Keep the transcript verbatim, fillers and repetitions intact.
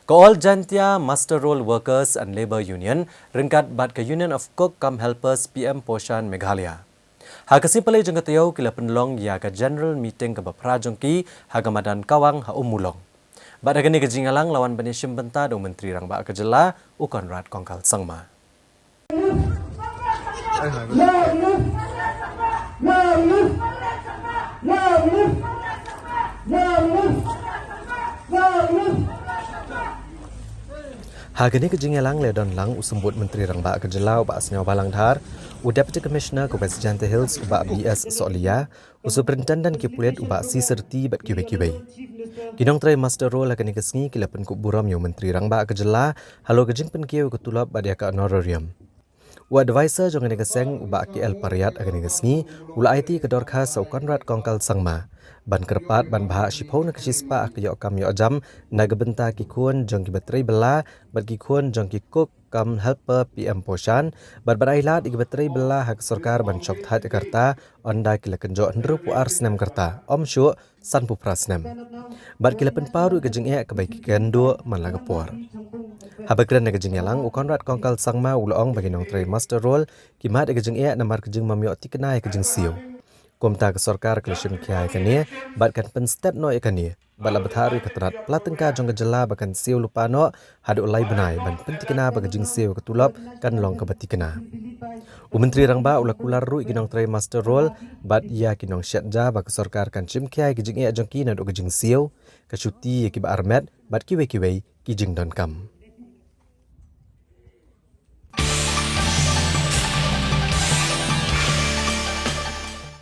Ka All Jaintia Muster Roll Workers and Labour Union ryngkat bad ka Union of Cook cum Helpers P M Poshan Meghalaya, ha ka sngi Palei jong ka taïew, ki la pynlong ïa ka general meeting kaba phra jong ki ha ka madan Kawang ha Ummulong. Bad ha kane ka jingïalang la wan ban ïashim bynta da u Myntri Rangbah ka jylla, u Conrad Kongkal Sangma. Ha kane ka jingïalang la don lang u Symbud Myntri Rangbah ka jylla, u Bah Sniawbhalang Dhar, u Deputy Commissioner ka West Jaintia Hills, u Bah B S Sohliya, u Superintendent ki pulit, u Bah C Syrti, bad kiwei kiwei. Ki nongtrei muster roll ha kane ka sngi ki la pynkup burom ïa u Myntri Rangbah ka jylla halor ka jingpynkiew ïa ka tulop bad ïa ka honorarium. U advisor jong kane ka seng, u Bah K L Pariat, ha kane ka sngi u la aiti ïa ka dorkhas ha u Conrad Kongkal Sangma ban kyrpad ban bhah shiphew na ka shispah ha ka ïoh kam ïoh jam na ka bynta ki khun jong kiba trei bylla bad ki khun jong ki cook cum helper P M Poshan, bad ban ai lad ïa kiba trei bylla ha ka sorkar ban shong thait ïa ka rta, ynda ki la kynjoh hynriewphew ar snem ka rta, ym shuh, sanphew phra snem. Bad ki la pynpaw ruh ïa ka jingeh kaba ki kynduh man la ka por. Haba kren ha ka jingïalang, u Conrad Kongkal Sangma u la ong ba ki nongtrei muster roll ki mad ïa ka jingeh namar ka jingbym ïoh tikna ïa ka jingsiew. Kumta ka sorkar ka la shim khia ïa kane bad kan pynstet noh ïa kane, bad la bthah ruh ïa ka tnat pla tyngka jong ka jylla ba kan siew lypa noh haduh lai bnai ban pyntikna ba ka jingsiew ïa ka tulop kan long kaba tikna. U Myntri Rangbah u la kular ruh ïa ki nongtrei muster roll bad ïa ki nongshet ja ba ka sorkar kan shim khia ïa ka jingeh jong ki naduh ka jingsiew, ka shuti ïa kiba armet bad kiwei kiwei ki jingdonkam.